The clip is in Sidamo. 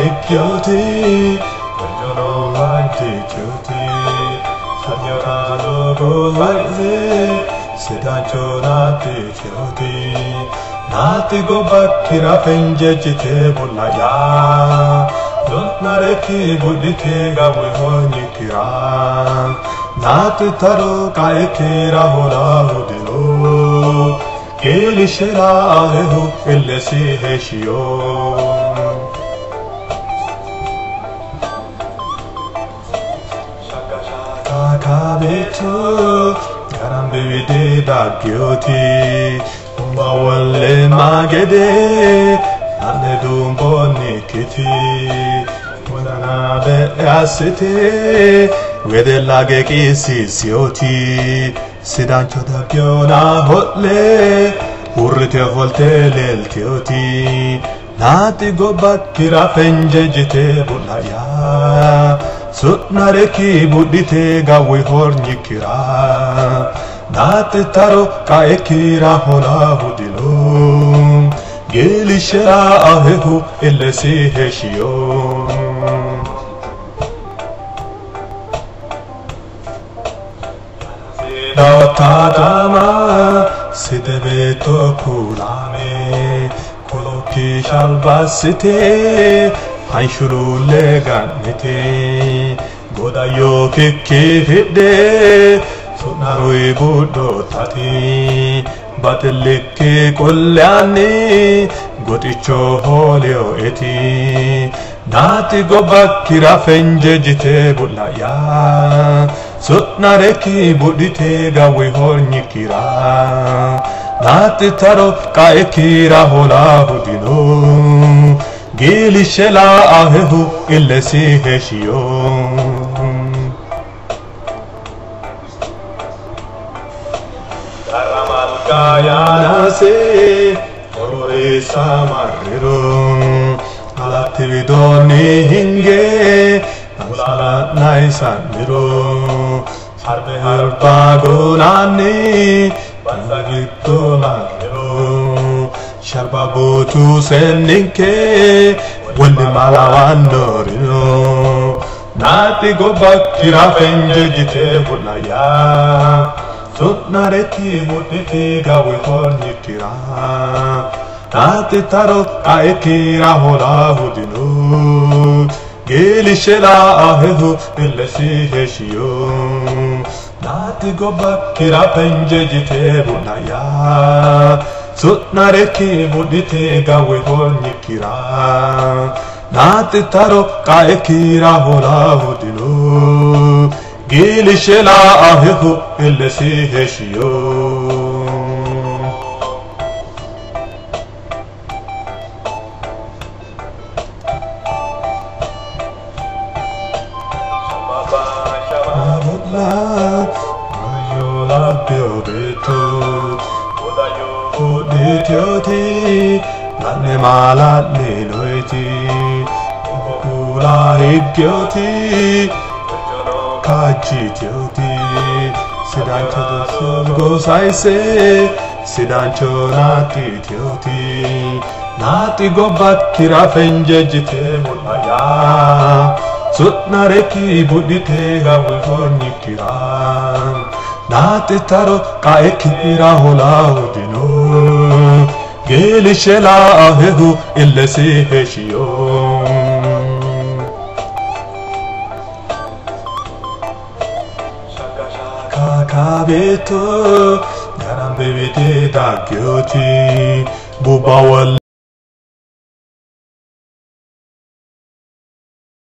higgiyoti Wonjono wajjitiyoti Sanyora doogo sayse Sidaancho naaxxitiyoti Naati gobbakkira fenjejjite bulla'ya Su'narekki budhite gawwe hornyikkira Naati taro qaekkira holahu dino Geelishshe laahehu illesi heeshshiyo Kabeeto garambe wide daggiyoti Umma wolle magede ane dumbonnikkiti Wodana assite wedella geqisiisiyoti Sidaancho daggiyona ho'le uurrite ofolte leeltiyoti Naati gobbakkira fenjejjite bulla'ya Su'narekki budhite gawwe hornyikkira Naati taro qaekkira holahu dino Geelishshe laahehu illesi heeshshiyo Dawottadama side beetto kuulaame kolokki shalbassite hanshuluulle ga'nite Godayyo kikkifidhe su'naroyi budhoottati Baxillikki qolleanni goxicho hooliyoeti Naati gobbakkira fenjejjite bulla'ya Su'narekki budhite gawwe hornyikkira Naati taro qaekkira holahu dino Geelishshe laahehu illesi heeshshiyo Darramalka yaanase hororeessa marriro Alatti widoonni hinge naysanniro Harbe harba gonaanni bansa giddo la'niro Sharba bootu senninke wolli malawannorino Naati gobbakkira fenjejjite bulla'ya Su'narekki budhite gawwe hornyikkira Naati taro qaekkira holahu dino Geelishshe laahehu illesi heeshshiyo Naati gobbakkira fenjejjite bulla'ya Su'narekki budhite gawwe hornyikkira Naati taro qaekkira holahu dino Geelishshe laahehu illesi heeshshiyo La'ne maala'linoyti Kuula higgiyoti Kaajjitiyoti Sidaancho sayse Sidaancho naaxxitiyoti Naati gobbakkira fenjejjite bulla'ya Su'narekki budhite gawwe hornyikkira Naati taro qaekkira holahu dino Geelishshe laahehu illesi heeshshiyo Kabeeto garambe wide daggiyoti Bubba wolle